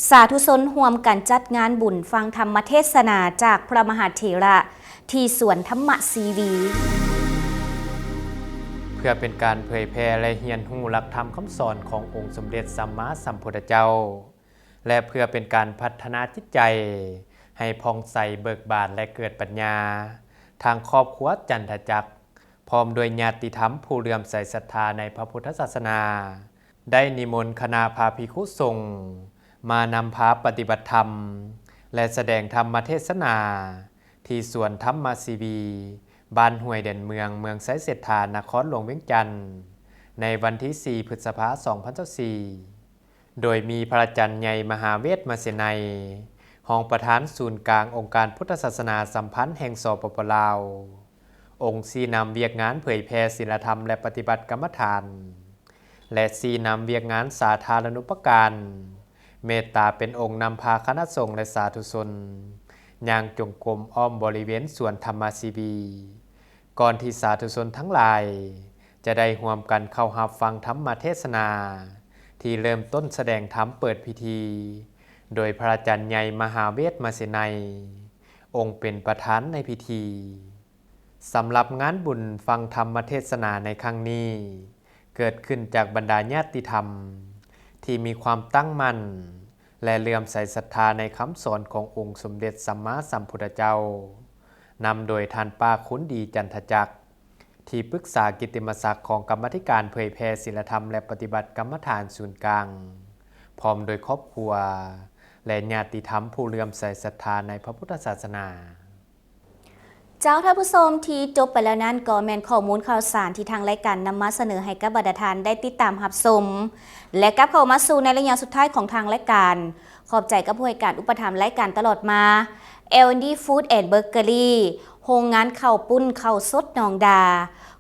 ສາທຸຊົນຮ່ວມກັນຈັດງານບຸນຟັງທຳມະເທດສະໜາຈາກພະມະຫາເຖລະ ທີ່ສວນທຳມະຊີວີ. ເພື່ອເປັນການເຜີຍແຜ່ ແລະ ຮຽນຮູ້ຫຼັກທຳຄຳສອນຂອງອົງສົມເດັດສຳມາສຳພຸດທະເຈົ້າ ແລະ ເພື່ອເປັນການພັດທະນາຈິດໃຈໃຫ້ຜ່ອງໃສເບີກບານ ແລະ ເກີດປັນຍາ, ທາງຄອບຄົວຈັນທະຈັກ ພ້ອມດ້ວຍຍາດຕິທຳຜູ້ເຫຼື້ອມໃສສັດທາໃນພະພຸດທະສາສະໜາ ໄດ້ນິມົນຄະນະພະພິກຂຸສົງ ມານຳພາປະຕິບັດທຳ ແລະ ສະແດງທຳມະເທດສະໜາ ທີ່ສວນທຳມະຊີວີ ບ້ານຫ້ວຍແດນເມືອງ ເມືອງໄຊເສດຖາ ນະຄອນຫຼວງວຽງຈັນ ໃນວັນທີສີ່ ພຶດສະພາ ສອງພັນຊາວສີ່ ໂດຍມີພະອາຈານໃຫຍ່ ມະຫາເວດ ມະເສໄນ ຮອງປະທານສູນກາງອົງການພຸດທະສາສະໜາສຳພັນແຫ່ງ ສປປ ລາວ, ອົງຊີ້ນຳວຽກງານເຜີຍແຜ່ສິນລະທຳ ແລະ ປະຕິບັດກຳມະຖານ ແລະ ຊີ້ນຳວຽກງານສາທາລະນຸປະການ ເມດຕາເປັນອົງນຳພາຄະນະສົງ ແລະ ສາທຸຊົນ ຍ່າງຈົງກົມອ້ອມບໍລິເວນສວນທຳມະຊີວີ ກ່ອນທີ່ສາທຸຊົນທັງຫຼາຍຈະໄດ້ຮ່ວມກັນເຂົ້າຮັບຟັງທຳມະເທດສະໜາ ທີ່ເລີ່ມຕົ້ນສະແດງທຳເປີດພິທີ ໂດຍພະອາຈານໃຫຍ່ ມະຫາເວດ ມະເສໄນ ອົງເປັນປະທານໃນພິທີ. ສຳລັບງານບຸນຟັງທຳມະເທດສະໜາໃນຄັ້ງນີ້ ເກີດຂຶ້ນຈາກບັນດາຍາດຕິທຳ ທີ່ມີຄວາມຕັ້ງໝັ້ນ ແລະ ເຫຼື້ອມໃສສັດທາໃນຄຳສອນຂອງອົງສົມເດັດສຳມາສຳພຸດທະເຈົ້າ, ນຳໂດຍທ່ານປ້າ ຄຸນດີ ຈັນທະຈັກ ທີ່ປຶກສາກິດຕິມະສັກຂອງກຳມາທິການເຜີຍແຜ່ສິນລະທຳ ແລະ ປະຕິບັດກຳມະຖານສູນກາງ, ພ້ອມໂດຍຄອບຄົວ ແລະ ຍາດຕິທຳຜູ້ເຫຼື້ອມໃສສັດທາໃນພະພຸດທະສາສະໜາ. ເຈົ້າ ທ່ານຜູ້ຊົມ ທີ່ຈົບໄປແລ້ວນັ້ນ ກໍແມ່ນຂໍ້ມູນຂ່າວສານທີ່ທາງລາຍການນຳມາສະເໜີໃຫ້ກັບບັນດາທ່ານໄດ້ຕິດຕາມຮັບຊົມ ແລະ ກັບເຂົ້າມາສູ່ໃນໄລຍະສຸດທ້າຍຂອງທາງລາຍການ. ຂອບໃຈກັບຜູ້ໃຫ້ການອຸປະຖຳລາຍການຕະຫຼອດມາ ແອລ ເອັນ ດີ Food and Bakery ໂຮງງານເຂົ້າປຸ້ນເຂົ້າສົດໜອງດາ.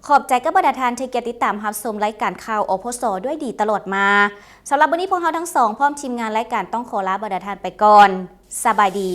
ຂອບໃຈກັບບັນດາທ່ານທີ່ກຽດຕິດຕາມຮັບຊົມລາຍການຂ່າວ ອພສ ດ້ວຍດີຕະຫຼອດມາ. ສຳລັບມື້ນີ້ພວກເຮົາທັງສອງ ພ້ອມທີມງານລາຍການຕ້ອງຂໍລາບັນດາທ່ານໄປກ່ອນ. ສະບາຍດີ.